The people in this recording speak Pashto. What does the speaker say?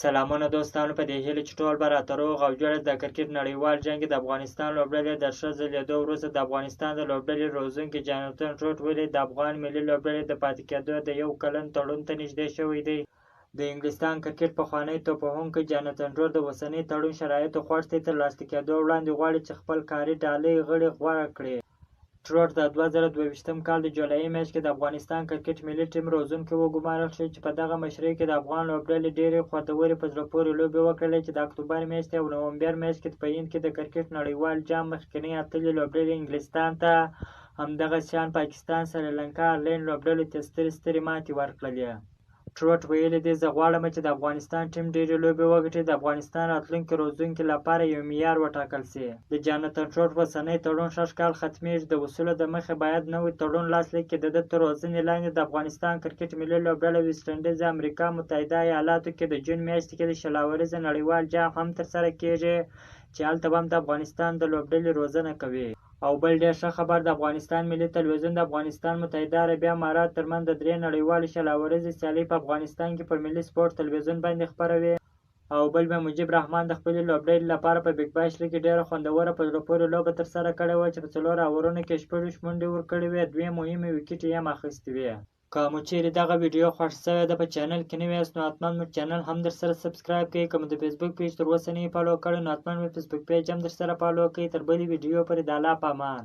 سلامونه دوستانو، په دې هیله چې ټول به راته روغ او جوړ یاست. د کرکټ نړیوال جام کې د افغانستان لوبډلې د ښه ځلېدو وروسته د افغانستان د لوبډلې روزونکي جاناتن ټروټ ولي د افغان ملي لوبډلې د پاتې کېدو د یو کلن تړون ته نږدې شوی دی. د انګلستان کرکټ پخوانی توپوهونکی جاناتن ټروټ د اوسني تړون شرایطو خوښ دی، تر لاسلیک کېدو وړاندې غواړي چې خپل کاري ډلې غړي غوره کړي. ټروټ د 2022 کال د جولای میاشت کې د افغانستان کرکټ ملي ټیم روزونکی وګمارل شو، چې په دغه مشرۍ کې د افغان لوبډلې ډېرې خوندورې په زړه پورې لوبې وکړلې، چې د اکتوبر میاشتې او نومبر میاشت کې په هند کې د کرکټ نړیوال جام مخکنۍ اتلې لوبډلې انګلستان ته، همدغه شان پاکستان، سریلانکا، آیرلینډ لوبډلو ته سترې سترې ماتې ورکړلې. ټروټ ویلي دي، زه غواړم چې د افغانستان ټیم ډېرې لوبې وګټي، د افغانستان راتلونکي روزونکي لپاره یو معیار وټاکل شي. د جاناتن ټروټ اوسنی تړون سږ کال ختمېږي، د اصولو د مخې باید نوی تړون لاسلیک کړي. د ده تر روزنې لاندې د افغانستان کرکټ ملي لوبډله ویسټ انډیز، امریکا متحده ایالاتو کې د جون میاشتې کې د 20 اوریزه نړیوال جام هم ترسره کېږي، چې هلته به هم د افغانستان د لوبډلې روزنه کوي. او بل ډېر ښه خبر، د افغانستان ملي تلویزیون د افغانستان متحده عربي امارات ترمنځ د درې نړیوالې 20 اوریزې سیالۍ په افغانستان کې پر ملي سپورټ تلویزیون باندې خپروي. او بل بیا مجیب رحمان د خپلې لوبډلې لپاره په بیګ باش لیګ کې ډېره خوندوره په زړه پورې لوبه ترسره کړې وه، چې په 4 اوورونو کې 26 منډې ورکړې وې، دوې مهمې ویکټې یې هم اخیستې وې. که مو چیرې دغه ویډیو خوښ شوې ده، په چینل کې نوي یاست نو حتما مو چینل هم درسره سبسکرایب کړئ. که مو د فیسبوک پیج تر اوسه نه وي فالو کړی نو حتما مو فیسبوک پیج هم درسره فالو کړئ. تر بلې ویډیو پورې د الله په امان.